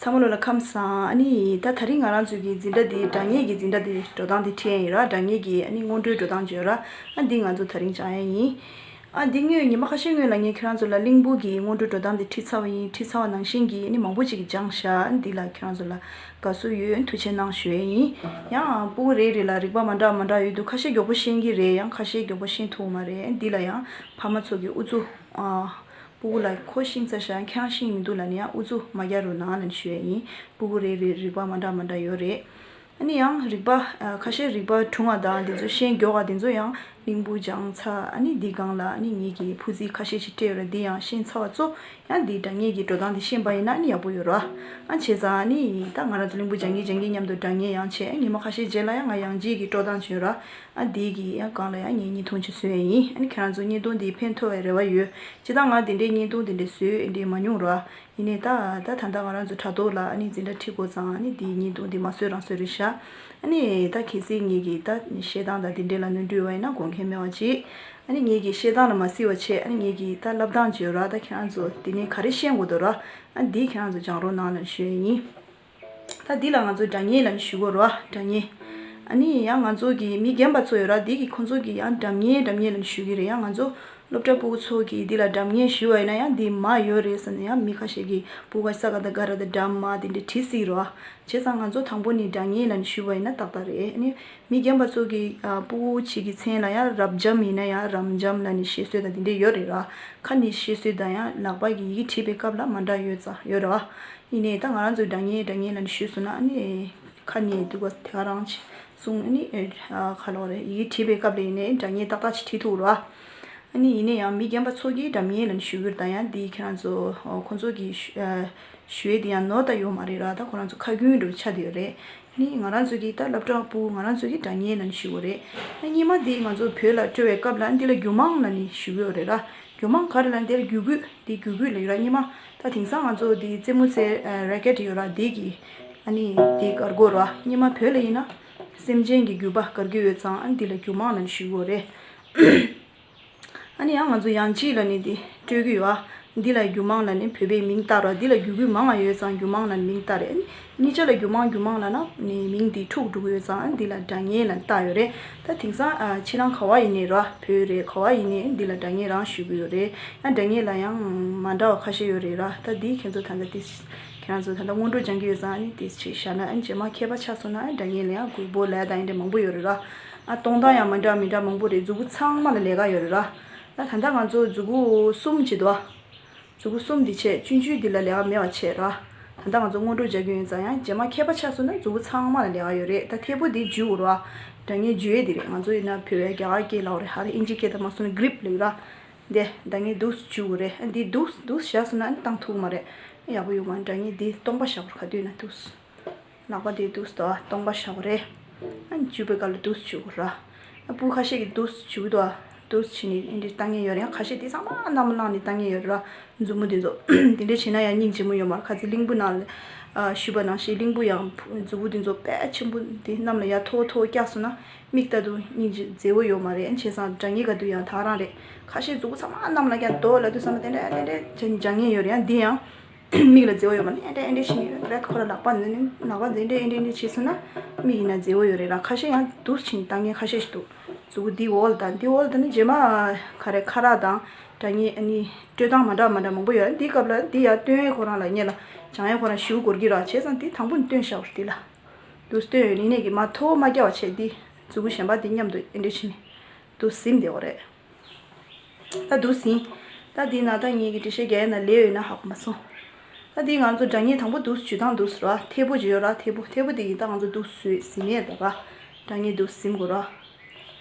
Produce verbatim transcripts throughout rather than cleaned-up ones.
ཚང་མ་ལོ་ལ་ཁམས་བཟང་། ཨ་ནི་ད་དེ་རིང་ང་རང་ཚོའི་གི་འཛིན་གྲྭ་འདི་སྒྲ་སྙན་གྱི་འཛིན་གྲྭ་འདི་འགྲོ་སྟངས་འདི་ཁྲིད་ཡིན་ར། སྒྲ་སྙན་གྱི་ཨ་ནི་སྔོན་འགྲོའི་འགྲོ་སྟངས་བརྗོད་ར། ཨ་འདི་ང་ཚོ་དེ་རིང་སྦྱང་ཡ་ཡིན། ཨ་འདི་སྔོན་ཉི་མ་ཁ་ཤས་སྔོན་ལ་ངས་ཁྱེད་རང་ཚོ་ལ་གླིང་བུ་གི་སྔོན་འགྲོའི་འགྲོ་སྟངས་འདི་ཁྲིད་ཚར་བ་ཡིན། ཁྲིད་ཚར་བ་ནང་བཞིན་གྱི་ཨ་ནི་མང་པོ་ཅིག་གིས་སྦྱངས་ཤག་ཨ་འདི་ལ་ཁྱེད་རང་ཚོ་ལ་དགའ་བསུ་ཡོད། ཐུགས་རྗེ་གནང་ཞུ་ཡ་ཡིན། ཡང་ཕྲུ་གུ་རེ་རེ་ལ་རིག་པ་མ་འདྲ་མ་འདྲ་ཡོད་འདུག་ཁ་ཤས་མགྱོགས་པོ་ཤེས་ཀྱི་རེད། ཡང་ཁ་ཤས་མགྱོགས་པོ་ཤེས་ཐུབ་མ་རེད། ཨ་འདི་ལ་ཡང་ཕ་མ་ཚོ་གིས་ཨུ་ཚུགས། ཨ། སྤུ་གུ་ལ་ཁོ་ཤེས་ཚར་ཤག་ཁྱེད་རང་ཤེས་མི་འདུག་ལབ་ནས་ཡང་ཨུ་ཚུགས་མ་རྒྱག་རོགས་གནང་ལབ་ནས་ཞུ་ཡ་ཡིན། སྤུ་གུ་རེ་རེ་རིག་པ་མ་འདྲ་མ་འདྲ་ཡོད་རེད། ཨ་ནི་ཡང་རིག་པ་ཨ་ཁ་ཤས་རིག་པ་གྲུང་བ་དང་དེ་ཚོ་ཤེས་མགྱོགས་པ་དེ་ཚོ་ཡང་གླིང་བུ་སྦྱངས་ཚར། ཨ་ནི་འདི་སྒང་ལ་ཨ་ནི་ངེད་ཀྱི་ཕུ་ཚི་ཁ་ཤས་ཤིག་སྤྲད་ཡོད་རེད། འདི་ཡང་ཤེས་ཚར་བ་ཚོ་ཡང་འདི་སྒྲ་སྙན་གྱི་འགྲོ་སྟངས་འདི་ཤེས་པ་ཡིན་ན་ཨ་ནི་ཡག་པོ་ཡོད་ར། ཨ་བྱས་ཙང་ཨ་ནི་ད་ང་རང་ཚོ་གླིང་བུ་སྦྱང་གིན་སྦྱང་གིན་མཉམ་དུ་སྒྲ་སྙན་ཡང་བྱས། ཉི་མ་ཁ་ཤས་རྗེས་ལ་ཡང་ང་ཡང་ལྗིད་ཀྱི་སྤྲོ་སྟངས་ཅིག་ཡོད་ར། ཨ་འདི་གི་ཡང་སྒང་ལ་ཡང་ངས་བརྙན་ཐུང་ཅིག་བཟོས་ཡ་ཡིན། ཨ་ནི་ཁྱེད་རང་ཚོ་བརྙན་ཐུང་འདི་ཕན་ཐོགས་པའི་རེ་བ་ཡོད། སྤྱིར་བཏང་ང་འདི་འདྲའི་བརྙན་ཐུང་འདི་འདྲ་བཟོས་འདི་མ་མྱོང་ར། ཡིན་ནའི་ད་ད་ད་ལྟ་ང་རང་ཚོ་དྲ་ཐོག་ལ་ཨ་ནི་འཛིན་གྲྭ་ཁྲིད་དགོས་ཙང་ཨ་ནི་འདིའི་བརྙན་ཐུང་འདི་མ་བཟོས་རང་བཟོས་རེད་ཤག་ཨ་ནི་ད་གལ་སྲིད་ངེད་ཀྱི་ད་བཤད་སྟངས་དང་འདི་འདྲའི་ལ་ནོར་འཁྲུལ་ཡོད་པ་ཡིན་ན་དགོངས་འགལ་མེད་པ་ཅིག་ཨ་ནི་ངེད་ཀྱི་བཤད་སྟངས་ལ་མ་གཟིགས་པ་བྱས། ཨ་ནི་ངེད་ཀྱི་ད་བསླབ་སྟངས་བརྗོད་ར། ད་ཁྱེད་རང་ཚོ་འདི་ནས་ག་རེ་ཤེས་དགོས་འདུག་ར། ཨ་འདི་ཁྱེད་རང་ཚོ་སྦྱང་རོགས་གནང་ལབ་ཞུ་ཡ་ཡིན། ད་འདི་ལ་ང་ཚོ་སྒྲ་སྙན་ལབ་ནས་ཞུ་གི་རེད་བ། སྒྲ་སྙན། ཨ་ནི་ཡང་ང་ཚོ་གི་མི་རྒན་པ་ཚོ་ཡོད་ར། འདི་གི་ཁོང་ཚོ་གི་ཡང་སྒྲ་སྙན་སྒྲ་སྙན་ལབ་ནས་ཞུ་གི་རེད། ཡང་ང་ཚོ་སློབ་གྲྭ་ཕྲུ་གུ་ཚོ་གི་འདི་ལ་སྒྲ་སྙན་ཞུ་བ་ཡིན་ན་ཡང་འདི་མ་ཡོད་རེད་ཟེར་ནས། ཡང་མི་ཁ་ཤས་ཀྱིས་ཕྲུ་གུ་ས་ག་ད་ག་ར་ད་སྒྲ་མ་དེ་འདྲ་བྲིས་སྲིད་རེད་བ། བྱས་ཙང་ང་ཚོ་དང་པོ་ནས་སྒྲ་སྙན་ལབ་ནས་ཞུ་བ་ཡིན་ན་ཏག་ཏག་རེད། ཨ་ནི་མི་རྒན་པ་ཚོ་གི་ཨ་ཕྲུ་གུ་ཅིག་གི་མཚན་ལ་ཡང་རབ་འབྱམས་ཡིན་ན་ཡང་རབ་འབྱམས་ལབ་ནས་བཤད་སྲོལ་དང་དེ་འདྲ་ཡོད་རེད་ར། ཁ་ནས་བཤད་སྲོལ་དང་ཡང་ལག་པ་གི་ཡི་གེ་བྲིས་པའི་སྐབས་ལ་མ་འདྲ་ཡོད་ཙང་ཡོད་རེད་བ། ཡིན་ནའི་ད་ང་རང་ཚོའི་སྒྲ་སྙན་སྒྲ་སྙན་ལབ་ནས་ཞུས་སོང་ན་ཨ་ནི་ཁ་ནས་འདུག་ག་དེ་ག་རང་ཅིག་གསུང་ཨ་ནི་ཨེ་ཁ་ལོག་རེད། ཡི་གེ་བྲིས་པའི་སྐབས་ལ་ཡིན་ནའི་སྒྲ་སྙན་ཏག་ཏག་ཅིག་བྲིས་ཐུབ་རེད་བ། ཨ་ནི་ཡིན་ནའི་ཡང་མི་རྒན་པ་ཚོ་གིས་སྒྲ་སྙན་ལབ་ནས་ཞུ་གི་རེད། ད་ཡང་འདི་ཁྱེད་རང་ཚོ་ཁོང་ཚོ་གིས་ཞུ་ཨེ་ཞུ་ཡས་དེ་ཡང་ནོར་ད་ཡོད་མ་རེད་ར། ད་ཁོ་རང་ཚོ་ཁ་རྒྱུན་འདྲ་བོ་ཆགས་བསྡད་ཡོད་རེད། ནི་ང་རང་ཚོ་གིས་ད་སློབ་གྲྭ་ཕྲུ་གུ་ང་རང་ཚོ་གིས་སྒྲ་སྙན་ལབ་ནས་ཞུ་གི་རེད། ཨ་སྔོན་མ་འདི་ང་ཚོ་བོད་ལ་སྤྲོད་པའི་སྐབས་ལ་འདི་ལ་རྒྱུད་མང་ལབ་ནས་ཞུ་གི་ཡོད་རེད་ར། རྒྱུད་མང་ག་རེ་ལབ་ན་འདི་ལ་རྒྱུད་སྐུད། འདི་རྒྱུད་སྐུད་ལབ་ཡོད་ར། སྔོན་མ་ད་དེང་སང་ང་ཚོ་འདི་རྩེད་མོ་རྩེ་རེ་ཀེཊ་ཡོད་ར། འདི་གི་ཨ་ནི་འདི་སྒར་སྒོ་ར། སྔོན་མ་བོད་ལ་ཡིན་ན་སེམས་ཅན་གྱི་རྒྱུད་པ་སྒར་གྱི་ཡོད་ཙང་ཨ་ནི་འདི་ལ་རྒྱུད་མང་ལབ་ནས་ཞུ་གི་ཡོད་རེད། ཨ་ནི་ཡང་ང་ཚོ་ཡང་ལྗིད་ལབ་ནས་འདི་སྤྲོད་ཀྱི་ཡོད་ཨ། འདི་ལ་རྒྱུད་མང་ལབ་ནས་བོད་པའི་མིང་བཏགས་རོགས། འདི་ལ་རྒྱུད་སྐུད་མང་ང་ཡོད་ཙང་རྒྱུད་མང་ལབ་ནས་མིང་བཏགས་རེད། ཨ་ནི་གཉིས་ཆ་ལ་རྒྱུད་མང་རྒྱུད་མང་ལབ་ན་ནི་མིང་འདི་འཁྲུག་འགྲོ་གི་ཡོད་ཙང་ཨ་འདི་ལ་སྒྲ་སྙན་ལབ་བཏགས་ཡོད་རེད། ད་དེང་སང་ཨ་ཕྱི་ནང་ག་བ་ཡིན་ནའི་རོ། བོད་རེད་ག་བ་ཡིན་ནའི་འདི་ལ་སྒྲ་སྙན་རང་ཞུ་གི་ཡོད་རེད། ཨ་སྒྲ་སྙན་ལ་ཡང་མ་འདྲ་བ་ཁ་ཤས་ཡོད་རེད་ར། ད་འདི་ཁྱེད་ཚོ་ད་ལྟ་ཏིས་ཁྱེད་རང་ཚོ་ད་ལྟ་སྔོན་འགྲོ་སྦྱང་གི་ཡོད་ཙང་ཨ་ནི་ཏིས་ཅིག་བཞག་ན། ཨ་ནི་རྗེས་མ་མཁས་པ་ཆགས་སོང་ན་ཨ་སྒྲ་སྙན་ལ་ཡང་གུས་པོ་ལབ་ཡ་དང་ཨ་འདྲ་མང་པོ་ཡོད་རེད་ར། ཨ་གཏོང་སྟངས་ཡང་མི་འདྲ་མི་འདྲ་མང་པོ་རེད། མཛུབ་གུ་ཚང་མ་ལ་ལས་ཀ་ཡོད་རེད་ར། ད་ད་ལྟ་ང་ཚོ་མཛུབ་གུ་གསུམ་བྱེད་དོ། མཛུབ་གུ་གསུམ་འདི་བྱས་ཆུང་ཆུང་འདི་ལ་ལས་ཀ་མེད་པ་བྱས་ར། ད་ལྟ་ང་ཚོ་སྔོན་འགྲོ་སྦྱང་གི་ཡོད་ཙང་ཡང་རྗེས་མ་མཁས་པ་ཆགས་སོང་ན་མཛུབ་གུ་ཚང་མ་ལ་ལས་ཀ་ཡོད་རེད། ད་མཐེ་བོ་འདི་འཇུ་དགོས་ར། སྒྲ་སྙན་འཇུ་ཡས་འདི་རེད། ང་ཚོ་ཡིན་ན་བོད་པའི་རྒྱ་གར་སྐད་ལབ་རེད། ཧ་རེ་ཨིན་ཇི་སྐད་དང་མ་སོང་ན་གྷི་རིབ་ལབ་ར། འདི་སྒྲ་སྙན་འདུག་འཇུ་དགོས་རེད། འདི་འདུག་འདུག་བཞག་སོང་ན་བཏང་ཐུབ་མ་རེད། ཡག་པོ་ཡོད་མ་རེད། སྒྲ་སྙན་འདི་སྟོང་པ་བཞག་དགོས་རེད། ག་དུས་ན་འདུག་ལག་པ་དེ་འདུག་སྟོ་སྟོང་པ་བཞག་རེད། ཨ་འཇུ་བའི་སྐབས་ལ་འདུག་འཇུ་དགོས་ར། ཨ་སྤུ་ཁ་ཤས་ཀྱིས་འདུག་འཇུ་གི་འདུག་འདུག་བྱས་ནས་འདི་འདྲ་བཏང་མཁན་ཡོད་རེད། ཁ་ཤས་དེ་ཚང་མ་གནམ་ལ་བླངས་ནས་བཏང་མཁན་ཡོད་རེད་ར། མཛུབ་མོ་དེ་ཚོ་དེ་འདྲ་བྱས་ན་ཡང་སྙིང་རྗེ་མོ་ཡོད་མ་རེད། ཁ་ཚིག་གླིང་བུ་ནང་ལ་ཞུས་པ་ནང་བཞིན་གླིང་བུ་ཡང་མཛུབ་གུ་དེ་ཚོ་དཔེ་ཆེན་པོ་དེ་གནམ་ལ་ཡར་མཐོ་མཐོ་བཀྱགས་སོང་ན་མིག་ལྟ་དུས་སྙིང་རྗེ་མཛེས་པོ་ཡོད་མ་རེད། ཨ་བྱས་ཙང་སྒྲ་སྙན་ག་དུས་ཡང་ད་ག་རང་རེད། ཁ་ཤས་མཛུབ་གུ་ཚང་མ་གནམ་ལ་བཀྱགས་འདུག་ལབ་དུས་ཙམ་པ་དེ་འདྲ་དེ་འདྲ་སྦྱང་མཁན་ཡོད་རེད། ཡང་འདི་ཡང་མིག་ལ་མཛེས་པོ་ཡོད་མ་རེད། ཨེ་འདྲ་ཨེ་འདྲ་བྱས་ནས་རེད། ཁོ་ར་ལག་པ་འཛིན་ནས་ལག་པ་འཛིན་འདྲ་ཨེ་འདྲ་ཨེ་འདྲ་བྱས་སོང་ན་མིག་ཡིན་ན་མཛེས་པོ་ཡོད་རེད་ར། ཁ་ཤས་ཡང་འདུག་བྱས་ནས་བཏང་མཁན་ཁ་ཤས་ཤིག་འདུག་མཛུབ་གུ་འདི་འོག་ལ་དང་འདི་འོག་ལ་དང་ནི་རྗེས་མ་ག་རེ་ཁ་རག་དང་སྒྲ་སྙན་ཨ་ནི་སྤྲོད་སྟངས་མ་འདྲ་མ་འདྲ་མང་པོ་ཡོད། འདི་སྐབས་ལ་འདི་ཡར་སྟོན་ཡས་ཁོ་རང་ལ་ཉེ་ལ་སྦྱང་ཡས་ཁོ་རང་ཞུ་དགོས་ཀྱི་ར། བྱས་ཙང་འདི་དང་པོ་ནས་སྟོན་བཞག་པ་རེད། འདི་ལ་འདུག་སྟོན་ཡོད་ནི་ནས་ཀྱི་མ་མཐོ་མ་རྒྱག་པ་བྱས་འདི་མཛུབ་གུ་གཞན་པ་འདི་མཉམ་དུ་ཨེ་འདྲ་བྱས་ནས་འདུག་ཟིན་བསྡད་ཡོད་རེད། ད་འདུག་ཟིན། ད་འདི་ན་ད་ངེད་ཀྱི་འགྲེལ་བཤད་རྒྱག་ཡ་ན་ལས་ཡོད་ན་ཧ་གོ་མ་སོང་། ད་འདི་ང་ཚོ་སྒྲ་སྙན་དང་པོ་འདུག་འཇུ་སྟངས་འདུག་ཟེར་བ་མཐེ་བོ་ཅིག་ཡོད་ར། མཐེ་བོ་མཐེ་བོ་འདི་གིས་ད་ང་ཚོ་འདུག་ཟུག་ཟིན་ཡས་འདུག་ར། སྒྲ་སྙན་འདུག་ཟིན་དགོས་ར།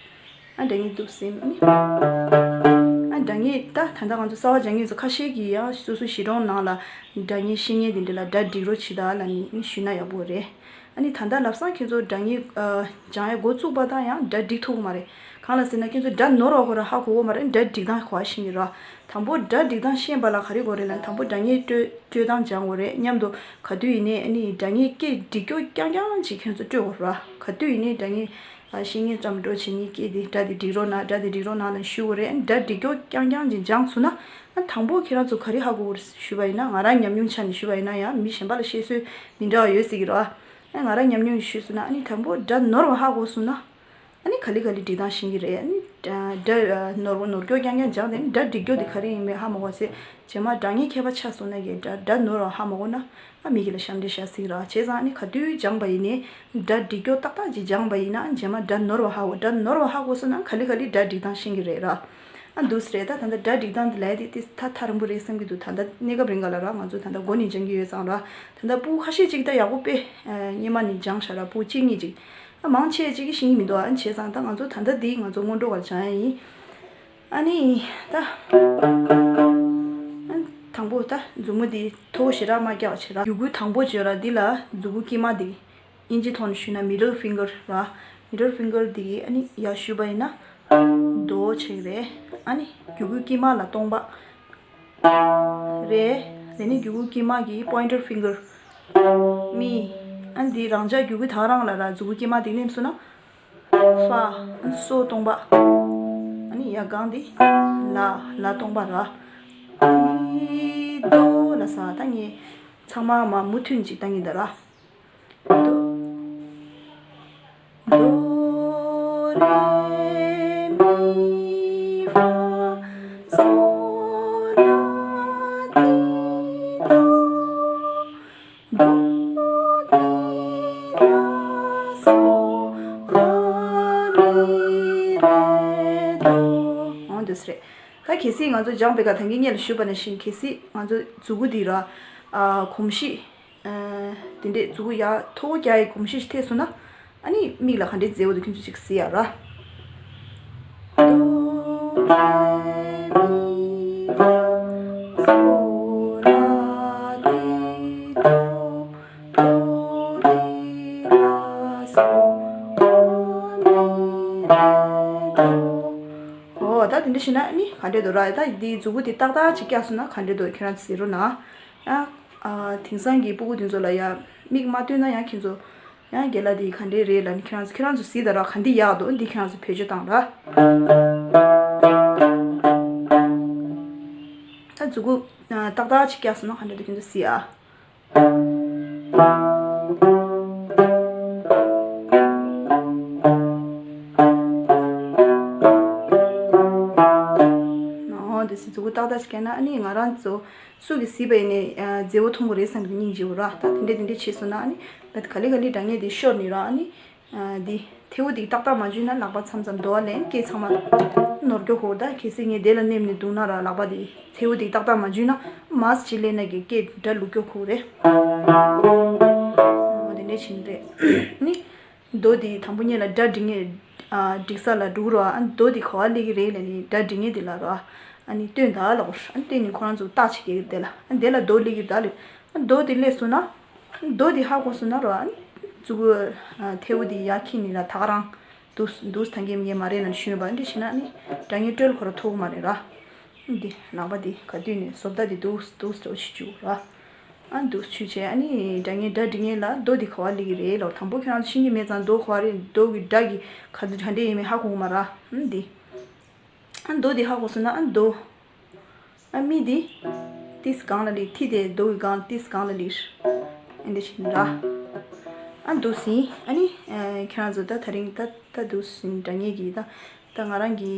ཨ་སྒྲ་སྙན་འདུག་ཟིན་ནི། ཨ་སྒྲ་སྙན་ད་ད་ལྟ་ང་ཚོ་གསར་པ་སྦྱང་མཁན་ཚོ་ཁ་ཤས་ཀྱིས་ཡང་སོ་སོ་གཞིས་གྲོང་ནང་ལ་སྒྲ་སྙན་ཤེས་མཁན་དེ་འདྲ་ལ་སྒྲ་སྒྲིག་རོགས་བྱེད་ད་ལབ་ནི་ཞུས་ན་ཡག་པོ་རེད། ཨ་ནི་ད་ལྟ་ལམ་སང་ཁྱེད་ཚོ་སྒྲ་སྙན་སྦྱང་ཡ་འགོ་བཙུགས་པ་དང་ཡང་སྒྲ་སྒྲིག་ཐུབ་ཀྱི་མ་རེད། གང་ལ་ཟེར་ན་ཁྱེད་ཚོ་སྒྲ་ནོར་བ་ཁོ་རང་ཧ་གོ་གི་མ་རེད། སྒྲ་སྒྲིག་སྟངས་གོ་བ་ཤེས་ཀྱི་རེད། དང་པོ་སྒྲ་སྒྲིག་སྟངས་ཤེས་པ་ལ་ག་རེ་དགོས་རེད་ལབ་ན་དང་པོ་སྒྲ་སྙན་སྤྲོད་སྤྲོད་སྟངས་སྦྱང་དགོས་རེད། མཉམ་དུ་ག་དུས་ཡིན་ནའི་ཨ་ནི་སྒྲ་སྙན་སྐད་སྒྲིག་སྐྱོར་རྐྱང་རྐྱང་ཅིག་ཁྱེད་ཚོ་སྤྲོད་དགོས་རེད། ག་དུས་ཡིན་ནའི་སྒྲ་སྙན་ཤེས་མཁན་ཙམ་འགྲོ་བྱེད་ནི་སྐད་དེ་སྒྲ་དེ་སྒྲིག་རོགས་གནང་སྒྲ་དེ་སྒྲིག་རོགས་གནང་ལབ་ཞུ་དགོས་རེད། ཨ་ནི་སྒྲ་སྒྲིག་སྐྱོར་རྐྱང་རྐྱང་ཅིག་སྦྱངས་ཚུགས་ན། ཨ་དང་པོ་ཁྱེད་རང་ཚོ་ག་རེ་ཧ་གོ་གི་རེད་ཞུས་པ་ཡིན་ན། ང་རང་ཉམས་མྱོང་ཆ་ནས་ཞུས་པ་ཡིན་ན་ཡང་མི་གཞན་པ་ལ་བཤད་སྲོལ་མི་འདྲ་བ་ཡོད་སྲིད་ཀྱི་རེད་བ། ཨ་ང་རང་ཉམས་མྱོང་ཞུས་སོང་ན། ཨ་ནི་དང་པོ་སྒྲ་ནོར་བ་ཧ་གོ་སོང་ན། ཨ་ནི་ག་ལེ་ག་ལེ་སྒྲིག་སྟངས་ཤེས་ཀྱི་རེད། ཨ་ནི་སྒྲ་ནོར་བ་ནོར་སྐྱོ་རྐྱང་རྐྱང་སྦྱངས་ཏེ། ཨ་ནི་སྒྲ་འགྲིག་སྐྱོ་དེ་ག་རེ་ཡིན་མིན་ཧ་མ་གོ་བ་ཚེ། རྗེས་མ་སྒྲ་སྙན་མཁས་པ་ཆགས་སོང་ན་གི་སྒྲ་སྒྲ་ནོར་བ་ཧ་མ་གོ་ན། ཨ་མི་གི་ལ་ཞབས་འདྲེན་བྱ་སྲིད་ར། བྱས་ཙང་ཨ་ནི་ག་དུས་སྦྱངས་པ་ཡིན་ནའི་སྒྲ་འགྲིག་སྐྱོ་ཏག་ཏག་ཅིག་སྦྱངས་པ་ཡིན་ན། རྗེས་མ་སྒྲ་ནོར་བ་ཧ་གོ། སྒྲ་ནོར་བ་ཧ་གོ་སོང་ན་ག་ལེ་ག་ལེ་སྒྲ་སྒྲིག་སྟངས་ཤེས་ཀྱི་རེད་ར། ཨ་འདུག་སེ་རེད། ད་ད་ལྟ་སྒྲ་སྒྲིག་སྟངས་འདི་ལས་དེ་ཏིས་ཐ་ཐ་རིང་པོ་རེད་བསམ་གྱི་འདུག་ད་ལྟ་གནས་སྐབས་རིང་ག་ལ་ར་ང་ཚོ་ད་ལྟ་འགོ་ནས་སྦྱང་གི་ཡོད་ཙང་ར། ད་ལྟ་ཕྲུ་གུ་ཁ་ཤས་ཅིག་ད་ཡག་པོ་དཔེ་སྔོན་མ་ནས་སྦྱངས་ཤག་ར། ཕྲུ་གུ་གཅིག་གཉིས་ཅིག་ཨ་མང་ཆེ་ཅིག་གིས་ཤེས་ཀྱི་མི་འདུག་ཨ་བྱས་ཙང་ད་ང་ཚོ་ད་ལྟ་འདི་ང་ཚོ་སྔོན་འགྲོ་བར་སྦྱང་ཡ་ཡིན། ཨ་ནི་ད་ཨ་དང་པོ་ད་མཛུབ་མོ་འདི་མཐོ་པོ་ཞེ་དྲག་མ་རྒྱག་པ་བྱེད་ར། རྒྱུ་གུ་དང་པོ་བརྗོད་ར། འདི་ལ་མཛུབ་གུ་དཀྱིལ་མ་འདི། དབྱིན་ཇིའི་ཐོག་ནས་ཞུས་ན་middle finger ར། middle finger འདི་གི་ཨ་ནི་ཡར་ཞུས་པ་ཡིན་ན་དོ་བྱེད་ཀྱི་རེད། ཨ་ནི་རྒྱུ་གུ་དཀྱིལ་མ་ལ་སྟོང་པ། རེད། དེ་ནས་རྒྱུ་གུ་དཀྱིལ་མ་གི་pointer finger མི། ཨ་ནི་འདི་རང་འཇགས་རྒྱུ་གུ་ད་ག་རང་ལ་ར། མཛུབ་གུ་དཀྱིལ་མ་འདི་མནན་སོང་ན་ཧྥ། ཨ་ནི་སོ་སྟོང་པ། ཨ་ནི་ཡར་སྒང་འདི་ལ། ལ་སྟོང་པ་ར། ཏི་དོ་ལ་ས། ད་ངས་ཚང་མ་མ་མུ་མཐུད་ཅིག་བཏང་གི་འདུག་ར། དོ། དོ་རེ་མི་ཧྥ་སོ་ལ་ཏི་དོ། དོ་ཏི་ལ་སོ་ཧྥ་མི་རེ་དོ། འོ་འདུག་སེ་རེད། ད་གལ་སྲིད་ང་ཚོ་སྦྱངས་པའི་སྐབས་ད་གིན་སྔོན་ལ་ཞུས་པ་ནང་བཞིན། གལ་སྲིད་ང་ཚོ་མཛུབ་གུ་འདི་ར། ཨ་གོམས་གཤིས། ཨ་དེ་འདྲས་མཛུབ་གུ་ཡར་མཐོ་པོ་རྒྱག་ཡའི་གོམས་གཤིས་ཤིག་ཐེབས་སོང་ན། ཨ་ནི་མིག་ལ་ག་འདྲས་མཛེས་པོ་འདུག་ཁྱོད་ཚོ་ཅིག་གཟིགས་ཡ་ར། དོ་རེ་མི་ཧྥ་སོ་ལ་ཏི་དོ། དོ་ཏི་ལ་སོ་ཧྥ་མི་རེ་དོ། འོ་ད་དེ་འདྲ་བྱས་ན་ཨ་ནི་ག་འདྲས་འདུག་ར། ད་འདི་མཛུབ་གུ་འདི་ཏག་ཏག་ཅིག་བཀྱགས་སོང་ན་ག་འདྲས་འདུག་ཁྱེད་རང་ཚོ་གཟིགས་རོགས་གནང་། ཡང་ཨ་དེང་སང་གི་ཕྲུ་གུ་དེ་ཚོ་ལ་ཡང་མིག་མ་སྟོན་ན་ཡང་ཁྱེད་ཚོ་ཡང་རྒན་ལགས་འདི་ག་འདྲས་རེད་ལབ་ནས། ཁྱེད་རང་ཚོ་ཁྱེད་རང་ཚོ་གཟིགས་དང་ར། ག་འདི་ཡག་འདུག་འདི་ཁྱེད་རང་ཚོ་བེད་སྤྱོད་བཏང་ར། ད་མཛུབ་གུ་ཨ་ཏག་ཏག་ཅིག་བཀྱགས་སོང་ན་ག་འདྲས་འདུག་ཁྱེད་ཚོ་གཟིགས་ཨ། འོ་འདི་སེ་མཛུབ་གུ་ཏག་ཏག་ཅིག་བཀྱགས་ན་ཨ་ནི་ང་རང་ཚོ་སུ་གིས་གཟིགས་པ་ཡིན་ནའི་ཨ་མཛེས་པོ་མཐོང་གི་རེད་བསམ་གྱི་སྙིང་རྗེ་པོ་ར། ད་དེ་འདྲས་དེ་འདྲས་བྱས་སོང་ན་ཨ་ནི་ད་ག་ལེ་ག་ལེ་སྒྲ་སྙན་དེ་ཤོར་ནི་ར། ཨ་ནི་ཨ་འདི་མཐེ་བོ་འདི་ཏག་ཏག་མ་འཇུས་ན་ལག་པ་མཚམས་མཚམས་རྡོ་བ་ལེན། སྐེ་ཚང་མ་ནོར་སྐྱོ་ཁོ། ད་གལ་སྲིད་ངས་དེ་ལ་མནན་ནས་བརྡུངས་ན་ར། ལག་པ་དེ་མཐེ་བོ་འདི་ཏག་ཏག་མ་འཇུས་ན་མར་ཅིག་ལེན་ན་གི་སྐེ་སྒྲ་ལུག་སྐྱོ་ཁོ་རེད། འོ་དེ་འདྲས་བྱས་ནི་རེད། ནི། དོ་འདི་དང་པོ་ཉིད་ལ་སྒྲ་སྒྲིག་ངེས། ཨ་སྒྲིག་ས་ལ་འགྲོ་རོགས། ཨ་དོ་འདི་ག་པར་སླེབས་ཀྱི་རེད་ལབ་ནས་སྒྲ་སྒྲིག་ངེས་འདི་ལ་རོགས། ཨ་ནི་སྟོན་དང་ལབ་དགོས། ཨ་སྟོན་ནས་ཁོ་རང་ཚོ་རྟགས་ཅིག་སྐྱེ་གི་དེ་ལ། ཨ་དེ་ལ་དོ་སླེབས་ཀྱི་རེད་ལབ། ཨ་དོ་འདི་སླེབས་སོང་ན། ཨ་དོ་འདི་ཧ་གོ་སོང་ན་རོགས། ཨ་ནི་མཛུབ་གུ་ཨ་མཐེ་བོ་འདི་ཡར་འཁྱེར་ནས་ལ་ད་ག་རང་འདུག་འདུག་ཐང་གི་མི་ངན་མ་རེད་ལབ་ནས་ཞུས་པ་འདི་བྱས་ན་ཨ་ནི་སྒྲ་སྙན་དཀྲོལ་ཁོ་རང་ཐུབ་ཀྱི་མ་རེད་ར། འདི་ལག་པ་འདི་ག་དུས་ནས་བཟོ་ལྟ་འདི་འདུག་འདུག་འདྲ་བོ་ཞིག་བཅུག་ར། ཨ་འདུག་ཆུ་བྱས། ཨ་ནི་སྒྲ་སྙན་སྒྲ་སྒྲིག་མཁན་ལ་རྡོ་འདི་ག་པར་སླེབས་ཀྱི་རེད་ལབ། དང་པོ་ཁྱོད་རང་ཤེས་ཀྱི་མེད་ཙང་རྡོ་ག་པར་རེད། རྡོ་གི་སྒྲ་གི་ག་ག་འདྲ་ཡིན་མིན་ཧ་གོ་གི་མ་རེད། ཨ་འདི། ཨ་རྡོ་འདི་ཧ་གོ་སོང་ན་ཨ་རྡོ། ཨ་མི་འདི་ཏིས་སྒང་ལ་སླེབས། མཐེ་དེ་རྡོ་གི་སྒང་ཏིས་སྒང་ལ་སླེབས། ཨ་འདི་བྱས་ནས་ར། ཨ་འདུག་སེ། ཨ་ནི་ཨ་ཁྱོད་རང་ཚོ་ད་དེ་རིང་ད་ད་འདུག་སེ་སྒྲ་སྙན་གྱི་ད། ད་ང་རང་གི་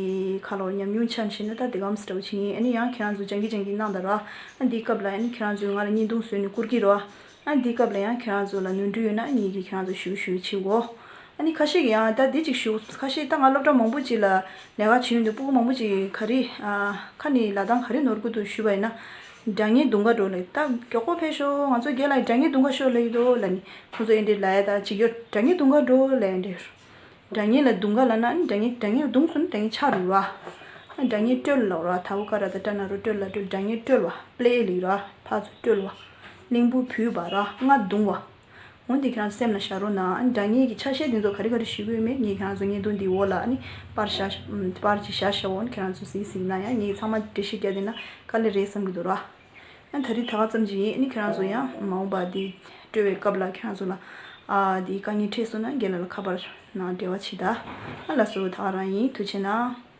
ཁ་ལོ་ཉམས་མྱོང་ཆ་ནས་བཤད་ན་ད་དེ་ག་མ་འདྲ་བོ་བྱེད་ཡིན། ཨ་ནི་ཡང་ཁྱེད་རང་ཚོ་སྦྱང་གི་སྦྱང་གི་གནང་དང་ར། ཨ་འདིའི་སྐབས་ལ་ཨ་ནི་ཁྱེད་རང་ཚོས་ང་ལ་བརྙན་ཐུང་བཟོས་ནས་བསྐུར་གྱི་རེད་བ། ཨ་འདིའི་སྐབས་ལ་ཡང་ཁྱེད་རང་ཚོ་ལ་ནོར་འཁྲུལ་ཡོད་ན་ངེད་ཀྱིས་ཁྱེད་རང་ཚོ་ཞུ་ཞུ་བྱེད་དགོས། ཨ་ནི་ཁ་ཤས་ཀྱིས་ཡང་ད་འདི་ཅིག་ཞུ། ཁ་ཤས་ད་ང་སློབ་གྲྭ་མང་པོ་ཅིག་ལ་ལས་ཀ་བྱེད་ཡོང་དུས་ཕྲུ་གུ་མང་པོ་ཅིག་ག་རེ་ཨ་ཁ་ནས་ལབ་སྟངས་ག་རེ་ནོར་གྱི་འདུག་ཞུས་པ་ཡིན་ན། སྒྲ་སྙན་རྡུང་ག་འགྲོ་ལབ། ད་མགྱོགས་པོ་ཕེབས་ཤོག་ང་ཚོ་རྒན་ལགས་སྒྲ་སྙན་རྡུང་ག་ཤོག་ལབ་ཀྱི་འདུག་ལབ་ནས་ཁོང་ཚོ་ཨེ་འདྲས་ལབ་ཡ། ད་ཅིག་ཡོད། སྒྲ་སྙན་རྡུང་ག་འགྲོ་ལབ་ཡ་འདྲས། སྒྲ་སྙན་ལ་རྡུང་ག་ལབ་ན་ནི་སྒྲ་སྙན་སྒྲ་སྙན་རྡུང་སོང་ན་སྒྲ་སྙན་ཆག་འགྲོ་ར། སྒྲ་སྙན་དཀྲོལ་ལབ་ར། ད་འུ་ཀ་ར་ད་ཏྲ་ན་རོ་དཀྲོལ་ལ་དཀྲོལ། སྒྲ་སྙན་དཀྲོལ་བ། པླེ་ལབ་ར། ཕར་ཚུར་དཀྲོལ་བ། གླིང་བུ་བུད་པ་ར། རྔ་རྡུང་བ། འོ་འདི་ཁྱེད་རང་ཚོ་སེམས་ལ་བཞག་རོགས་གནང་། སྒྲ་སྙན་གྱི་ཆ་ཤས་འདི་ཚོ་ག་རེ་ག་རེ་ཞུ་གི་ཡོད་མེད་ངས་ཁྱེད་རང་ཚོ་བརྙན་ཐུང་འདིའི་འོག་ལ་ཨ་ནི་པར་བཞག་པར་ཅིག་བཞག་བཞག་འོ་ནི་ཁྱེད་རང་ཚོ་གཟིགས་གཟིགས་ན་ཡང་ངས་ཚང་མ་འགྲེལ་བཤད་རྒྱག་བསྡད་ན་དཀའ་ལས་རེད་བསམ་གྱི་འདུག་ར། ཨ་ད་རེས་ད་ག་ཙམ་ཅིག་ཡིན། ཨ་ནི་ཁྱེད་རང་ཚོ་ཡང་མ་འོངས་པ་འདི་སྤྲོད་པའི་སྐབས་ལ་ཁྱེད་རང་ཚོ་ལ་ཨ་འདི་དཀའ་ངལ་འཕྲད་སོང་ན་རྒན་ལགས་ལ་ཁ་པར་ནང་འབྲེལ་བ་བྱེད་ད། ཨ་ལགས་སོ། ད་ག་རང་ཡིན། ཐུགས་རྗེ་གནང་།